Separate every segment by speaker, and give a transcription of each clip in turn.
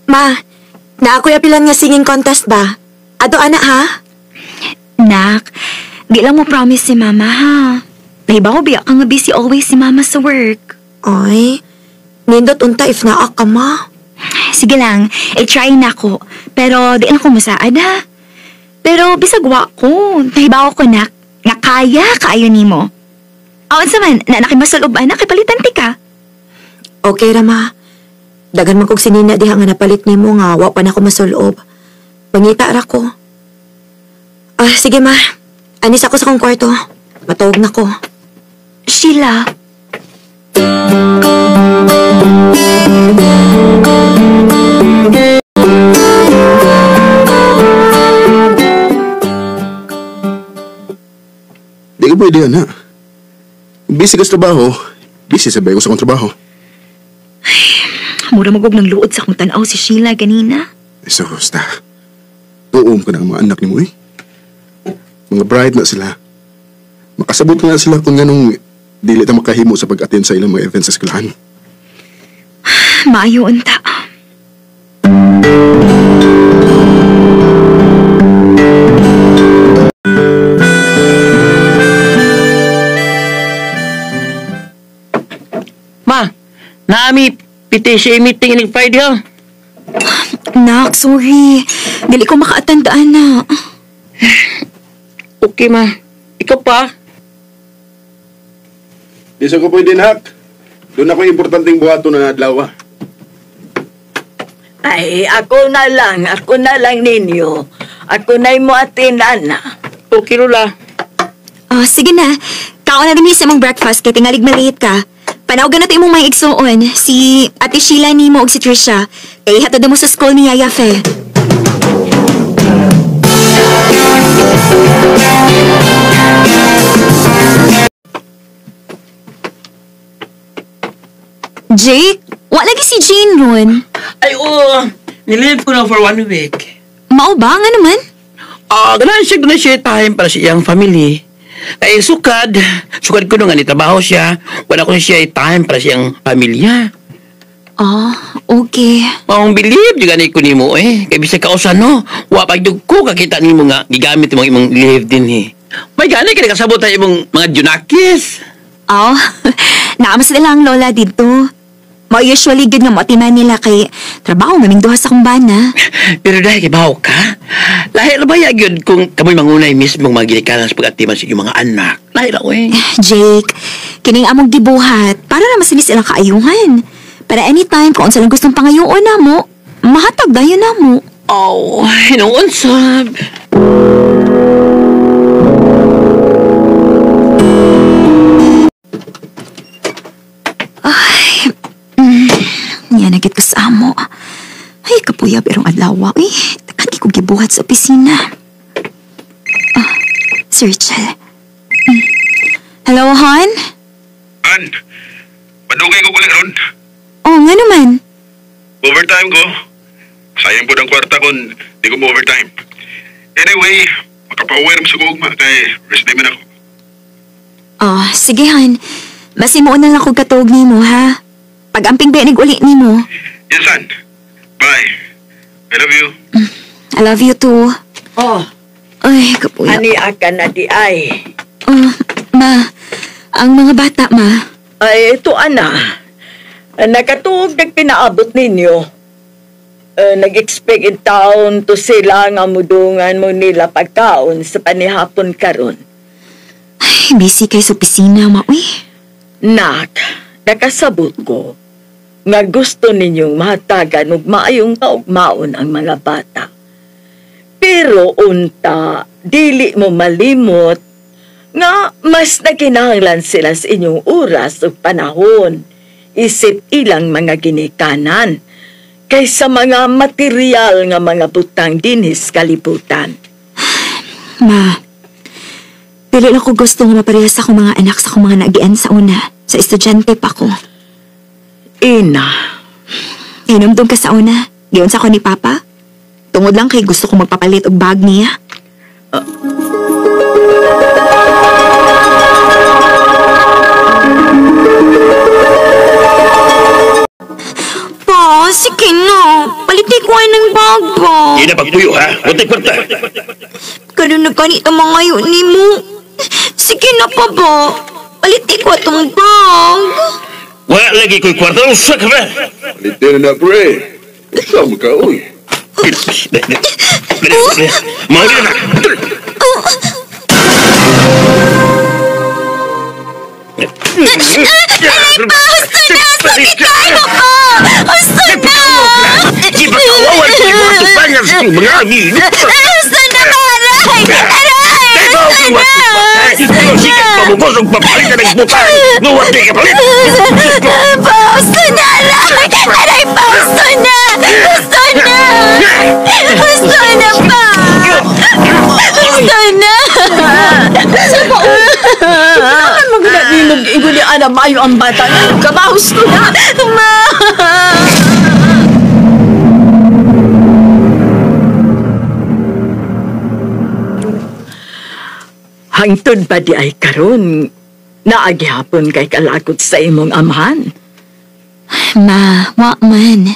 Speaker 1: Ma, na ako'y apilan nga singing contest ba? Ato ana ha?
Speaker 2: Nak, di lang mo promise si Mama ha. Nahibaw biya ka nga busy always si Mama sa work.
Speaker 1: Ay, nindot unta if naa ka ma.
Speaker 2: Sige lang, i-try na ko. Pero di na ko masaad ha. Pero bisag wa ko, nahibaw ko nak, nga kaya kaayo nimo. Aon sa man, na nakimasulub anak, kipalitan ti ka.
Speaker 1: Okay ra ma. Dagan man kog sinina diha nga napalit nimo nga wa pa na ko masulob. Pangita ra ko. Ah, sige ma. Anis ako sa kong kwarto. Matuog na ko.
Speaker 2: Sheila.
Speaker 3: Di ko pwede yan, ha? Busy ka sa trabaho, busy sabay ko sa akong trabaho.
Speaker 2: Ay, mura magog ng luod sa akong tanaw si Sheila ganina.
Speaker 3: So, basta. Tuom ka na ang mga anak ni mo, eh. Mga bride na sila. Makasabot na sila kung ganong dili ta makahimo sa pag-attend sa ilang mga events sa eskwelahan.
Speaker 2: Maayo unta.
Speaker 4: Ma, naami PTC meeting ining Friday ha?
Speaker 2: Nak, sorry. Dili ko makaatandaan na.
Speaker 4: Okay, ma. Ikaw pa.
Speaker 3: Di sa ko pwede, Nak. Doon ako importanteng buhato na adlaw.
Speaker 5: Ay, ako na lang. Ako na lang ninyo. Ako na'y mo atinan na.
Speaker 4: Okay, Lola.
Speaker 2: Oh, sige na. Kaon na rin sa mong breakfast kay tingalig maliit ka. Panawagan na tayo mong may igsuon. Si Ate Sheila ni mo og si Trisha. Kaya hatod mo sa school ni Yaya Fe. Jake, wala lagi si Jane ron.
Speaker 4: Ay, oo. Nilive ko na for 1 week.
Speaker 2: Mao ba? Nga naman?
Speaker 4: Ganahan siya, ganahan siya time para sa iyang family. Ay, sukad. Sukad ko nung nga nitrabaho siya. Wala ko siya time para sa iyang pamilya.
Speaker 2: Oh, okay.
Speaker 4: Maong believe, di ganay ko nimo eh. Kaya bisag kausan, no? Wapag ko kakita nimo nga gigamit imong imong leave din eh. May ganay ka nakasabot tayo imong mga junakis.
Speaker 2: Oh, naamas nila ang lola dito. Mo usually good nga motiman nila kay trabaho ngaming duha sa kumbana.
Speaker 4: Pero dahil kay bawo ka, lahi ra ba yun kung kamoy mangunay mismo mga ginikanan sa pag-atiman sa inyong mga anak? Lahi ra eh.
Speaker 2: Jake, kining among gibuhat para na masinis ilang kaayuhan. Para anytime kung unsa lang gustong pangayoon na mo, mahatag dayon na mo.
Speaker 4: Oh, hinuon sab.
Speaker 2: Ay, niya nagit ko sa amo. Ay, kapuya berong adlaw. Eh, takan ko gibuhat sa opisina. Ah, Sir Richel. Hello, hon?
Speaker 3: Han, madugay ko kulit ron.
Speaker 2: Oh, nga naman.
Speaker 3: Overtime ko. Sayang po ng kwarta kung di ko mo-overtime. Anyway, makapa-aware mo sa kugma kay rest day man ako.
Speaker 2: Oh, sige, hon. Masimuon na lang kong katuog ni mo, ha? Pag-amping benig uli ni mo.
Speaker 3: Yes, son. Bye. I love you.
Speaker 2: I love you too.
Speaker 5: Oh.
Speaker 2: Ay, kapuya.
Speaker 5: Ani aka na di ay.
Speaker 2: Oh, ma. Ang mga bata, ma.
Speaker 5: Ay, ito, ana. Nakatuog nagpinaabot ninyo. Nag-expect in town to sila nga mudungan mo nila pagkaon sa panihapon karon.
Speaker 2: Ay, busy kay sa opisina, ma. Uy.
Speaker 5: Nak, nakasabot ko nga gusto ninyong mahatagan ug maayong kaugmaon ang mga bata. Pero unta, dili mo malimot nga mas nakinahanglan sila sa inyong oras ug panahon isip ilang mga ginikanan kaysa mga material nga mga butang dinhis kalibutan.
Speaker 2: Ma, dili lang ko gusto nga maparehas akong mga anak sa akong mga naagian sa una. Sa estudyante pa ko.
Speaker 5: Ina.
Speaker 2: Inomdom ka sa una. Giyon sa ko ni Papa. Tungod lang kay gusto kong magpapalit og bag niya.
Speaker 1: Sige na. Palit ko ay ng bag ba?
Speaker 4: Hindi na pagpuyo ha. Huwag tayo kwarta.
Speaker 1: Ganun na ganit ang mga yun ni mo. Sige na pa ba? Palit ko atong bag.
Speaker 4: Wala lagi ko'y kwarta. Usa ka ba?
Speaker 3: Palit na na, pre. Usa mo ka, uy.
Speaker 4: Mga na!
Speaker 1: Aray pa! Husto na! Sakit kayo ko! Husto na!
Speaker 4: Di ba kawawan ko yung mga tupangan sa mga amigo?
Speaker 1: Husto na ba? Aray! Aray!
Speaker 4: Husto na! Sikat pamugos ang papalitan ng butang! Nuwat di ka palit!
Speaker 1: Husto na! Aray! Aray pa! Husto na! Husto na! Husto na pa! Husto na!
Speaker 5: Sa ba? Kailangan magna nimog ingon ni Ana maayo ang bata. Kabahos ko na!
Speaker 1: Ma!
Speaker 5: Hangtod ba di ay karon naagihapon kay kalagot sa imong amahan?
Speaker 2: Ma, wa man.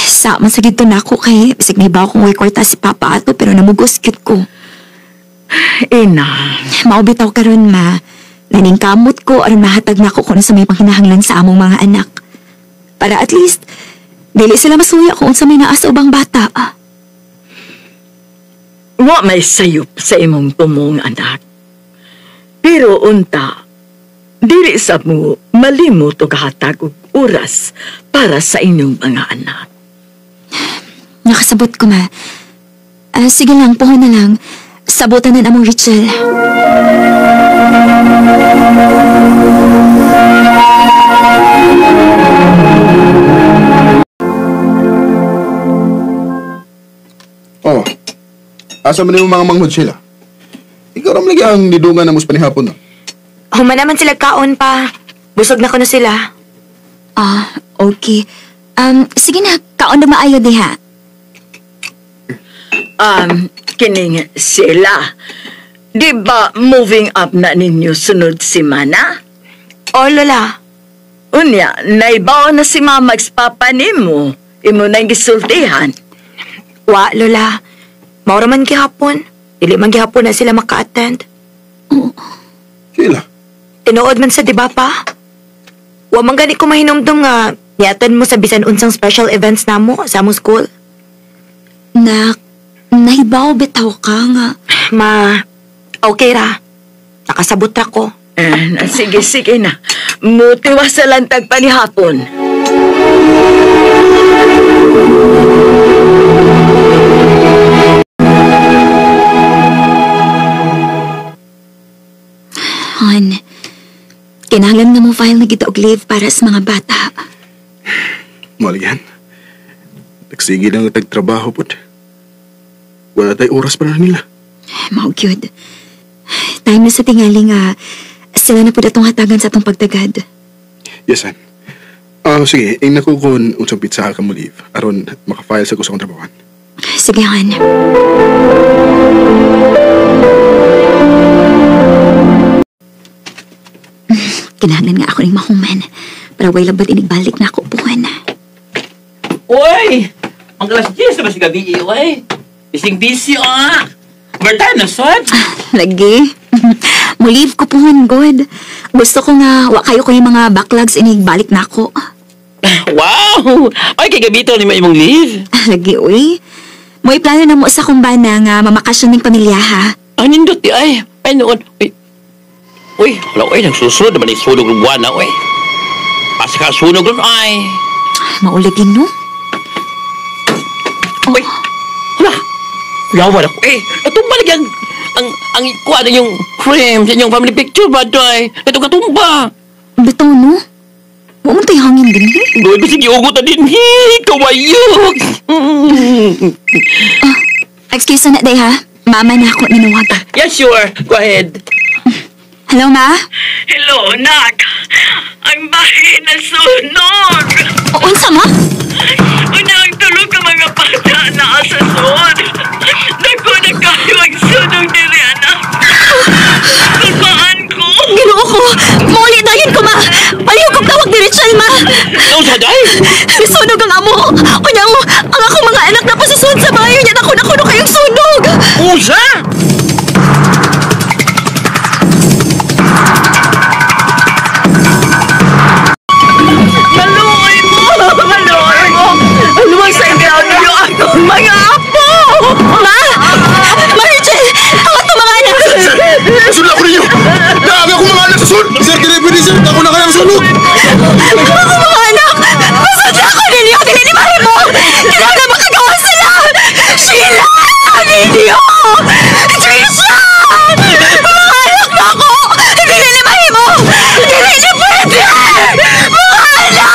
Speaker 2: Sa man sa gito na ako kay bisag nahibaw kong way kwarta si Papa ato pero namugos gyud ko.
Speaker 5: Ina,
Speaker 2: Mao bitaw karon ma. Naningkamot ko aron mahatag nako kung sa may panghinahanglan sa among mga anak. Para at least dili sila masuya kung unsa may naa sa ubang bata.
Speaker 5: Wa may sayop sa imong tumong anak. Pero unta, dili sa mo malimot og hatag og oras para sa inyong mga anak.
Speaker 2: Nakasabot ko ma. Sige lang, puhon na lang. Sabutan na among Rachel.
Speaker 3: Oh, asa man yung mga manghod sila? Ikaw ram lagi ang nidungan na mo sa panihapon, no?
Speaker 1: Human naman sila kaon pa. Busog na ko na sila.
Speaker 2: Ah, okay. Sige na, kaon na maayo diha.
Speaker 5: Kining sila. Di ba moving up na ninyo sunod semana?
Speaker 1: O, Lola.
Speaker 5: Unya, naibaw na si mama papa nimo. Imo na gisultihan.
Speaker 1: Wa, Lola. Maura man gihapon. Dili man gihapon na sila maka-attend.
Speaker 3: Sila.
Speaker 1: Tinuod man sa di ba pa? Wa man gani ko mahinumdum nga niatan mo sa bisan unsang special events namo sa among school.
Speaker 2: Nak, nahibaw bitaw ka nga.
Speaker 1: Ma, okay ra. Nakasabot ra ko.
Speaker 5: Sige, sige na. Mutiwa sa lantag pa ni hapon.
Speaker 2: Han, kinahanglan nga mo file na kita og leave para sa mga bata.
Speaker 3: Maligan. Nagsige lang tagtrabaho pod. Wala tay oras para nila.
Speaker 2: Mao gyud. Time na sa tingali nga sila na pud atong hatagan sa atong pagtagad.
Speaker 3: Yes, han. Sige, ing nako kung unsang pizza ka mo leave aron maka-file sa gusto kong trabahoan.
Speaker 2: Sige, Han. Kinahanglan nga ako ning mahuman para way labad inigbalik na ako buwan.
Speaker 4: Uy! Ang alas 10 na ba si gabi, uy? Bising busy, ah! Overtime na, sod?
Speaker 2: Lagi. Mo-leave ko puhon, good. Gusto ko nga, wa kayo ko yung mga backlogs inigbalik na ako.
Speaker 4: Wow! Ay, kay gabi ito ni may imong leave.
Speaker 2: Lagi, uy. Mo'y plano na mo sa kumbana nga mamakasyon ng pamilya, ha?
Speaker 4: Ay, nindot, di, ay. Ay, noon. Uy, uy, wala, uy, nagsusunod naman yung sunog ng buwan na, uy. Asa ka sunog ron, ay.
Speaker 2: Mauligin, no?
Speaker 4: Uy, wala. Yawan ako, eh. Natumba lagi ang kuha na yung frame sa inyong family picture ba, ito, ay. Ito katumba.
Speaker 2: Bitaw, no? Wa man tayo hangin din, eh.
Speaker 4: Doon ba sige ugot na din, hi, kawayok.
Speaker 2: Excuse na, day, ha? Mama na ako ninuwag.
Speaker 4: Yeah, sure. Go ahead.
Speaker 2: Hello, ma?
Speaker 5: Hello, nak. Ang bahay na sunog.
Speaker 2: O, unsa, ma?
Speaker 5: Una ang tulog ka mga bata na sa sud. Dako na kayo ang sunog diri, anak. Kulpaan ko.
Speaker 2: Ginoo ko! Mauli dayon ko, ma! Palihog kong tawag ni Rachel, ma!
Speaker 4: Ano sa Maday?
Speaker 1: Sunog ang amo! Unya, ang akong mga anak na pasusun sa bayo niya, naku, naku, kayong sunog!
Speaker 4: Usa!
Speaker 5: Maluoy mo! Maluoy mo! Aluwag sa ground niyo akong mga apo!
Speaker 1: Ma! Ma, Richel! Ang atong mga anak!
Speaker 3: Sir, ako ninyo! Naagi akong mga anak sa sun! Sir, kinipin sir! Ako na kayang sunog!
Speaker 1: Ang akong mga anak! Masudla ko ninyo! Dili ni Mahimo! Kailangan makagawa sila! Sheila! Ninyo! Trisha! Mga anak na ako! Dili ni Mahimo! Dili ni pwede! Mga anak!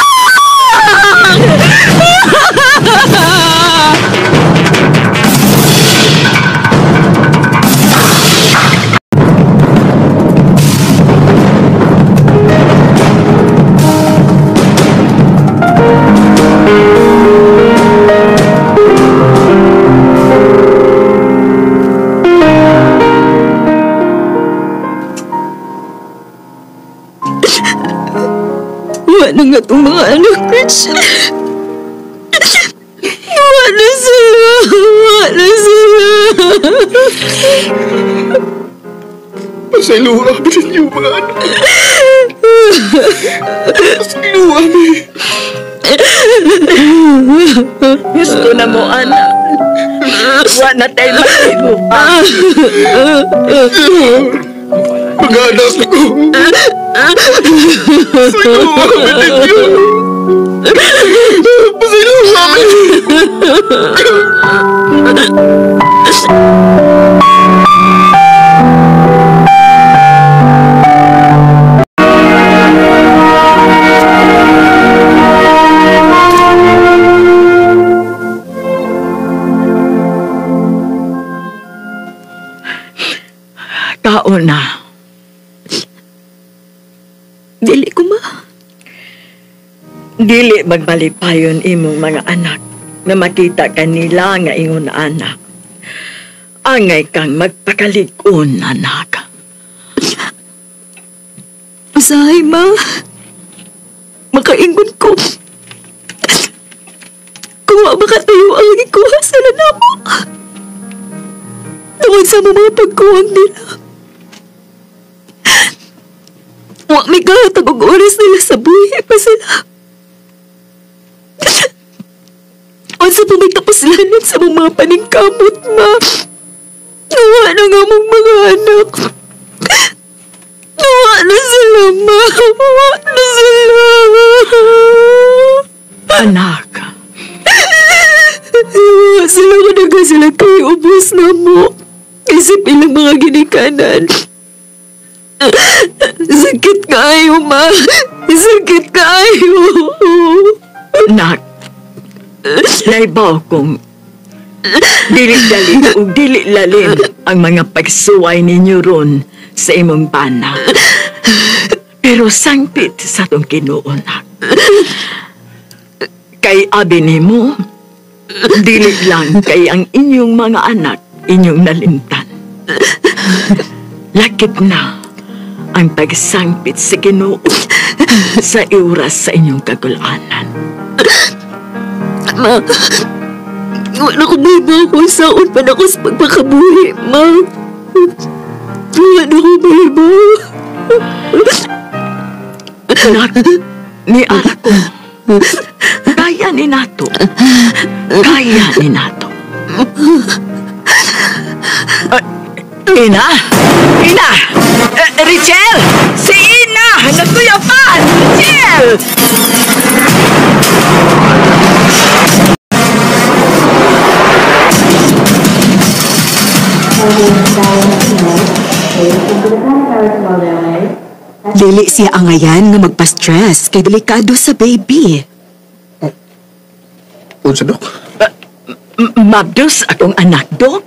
Speaker 1: Wala nga itong mga anak, Rich. Wala sila. Wala sila.
Speaker 3: Pasaylo kami ninyo, mga anak. Pasaylo kami.
Speaker 5: Gusto na mo, anak. Wala na tayo mahimo pa.
Speaker 3: Mga anak ko. Pasaylo kami ninyo. Pasaylo kami.
Speaker 5: Kaon na.
Speaker 1: Dili ko, ma.
Speaker 5: Dili magmalipayon imong mga anak na makita kanila nga ingon anak. Angay kang magpakalig-on, anak.
Speaker 1: Usahay, ma. Makaingon ko. Kung wa makatayo ang ikuha sila na mo. Tungod sa mga pagkuwang nila. Wa may kahatag og oras nila sa buhi pa sila. Unsa pa may kapuslanan sa mga paningkamot, ma. Nawa na nga mong mga anak. Nawa na sila, ma. Nawa na sila.
Speaker 5: Anak.
Speaker 1: Nawa sila ko na sila kay ubos na mo. Isip ilang mga ginikanan. Sakit kayo, ma. Sakit kayo.
Speaker 5: Anak, naibaw kong dili dali o dili lalim ang mga pagsuway ninyo ron sa imong bana. Pero sangpit sa tong Ginoo, nak. Kay abi nimo, dili lang kay ang inyong mga anak inyong nalimtan. Lakip na ang pagsangpit sa Ginoo sa iuras sa inyong kagulanan.
Speaker 1: Ma, wala ko ba kung saan pa na ako sa pagpakabuhi, ma. Wala ko ba?
Speaker 5: Anak, ni anak ko. Kaya ni nato. Kaya ni nato. Ina! Ina! Richel! Si Ina! Nagtuyapan! Richel!
Speaker 1: Dili siya angayan nga magpa-stress kay delikado sa baby.
Speaker 3: Unsa, Dok?
Speaker 5: Mabdos akong anak, Dok?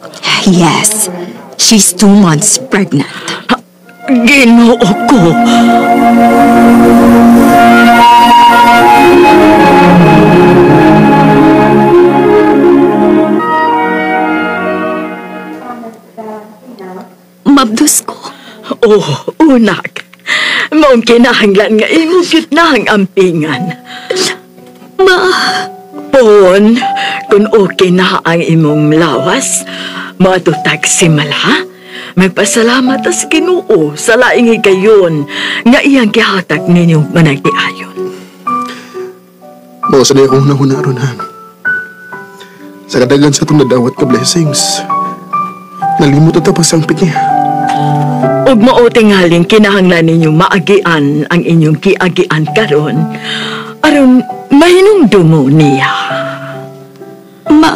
Speaker 1: Yes. She's 2 months pregnant.
Speaker 5: Ginoo ko.
Speaker 1: Mabdos ko.
Speaker 5: Oh, unak. Maong kinahanglan nga imong gitnahang ampingan. Karon, kung okay na ang imong lawas, moadto tag simala. Magpasalamat ta sa Ginoo sa laing higayon nga iyang gihatag ninyong managdiayon.
Speaker 3: Mao sa akong hunahuna ron, ha. Sa kadagan sa itong nadawat ka blessings, nalimot ta pasampit niya.
Speaker 5: Ug mao tingaling kinahanglan ninyo maagian ang inyong giagian karon aron mahinumdumo niya.
Speaker 2: Ma,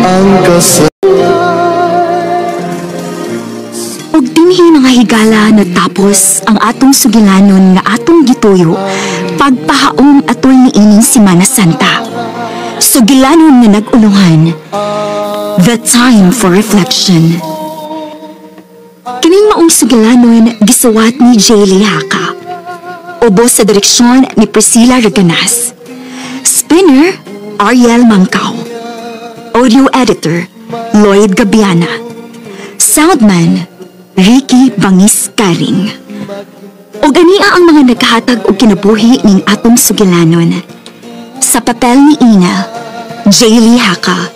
Speaker 6: Ang kasal
Speaker 2: Ug dinhi, mga higala, natapos ang atong sugilanon nga atong gituyo pagpahaom atol ni ining Simana Santa. Sugilanon nga nag-ulohan, "The Time for Reflection." Kining maong sugilanon gisuwat ni Jaylee Haka. Ubos sa direksyon ni Priscilla Reganas. Spinner, Ariel Mangkao. Audio editor, Lloyd Gabiana. Soundman, Ricky Bangis Karing. Ug ania ang mga naghatag og kinabuhi ning atong sugilanon. Sa papel ni Ina, Jaylee Haka.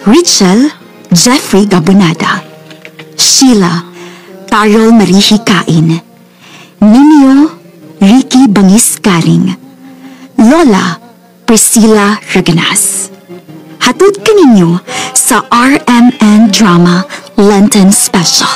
Speaker 2: Richel, Jeffrey Gabonada. Sheila, Carol Marie Hikain. Ninyo, Ricky Bangis Karing. Lola, Priscilla Raganas. Hatod kaninyo sa RMN Drama Lenten Special.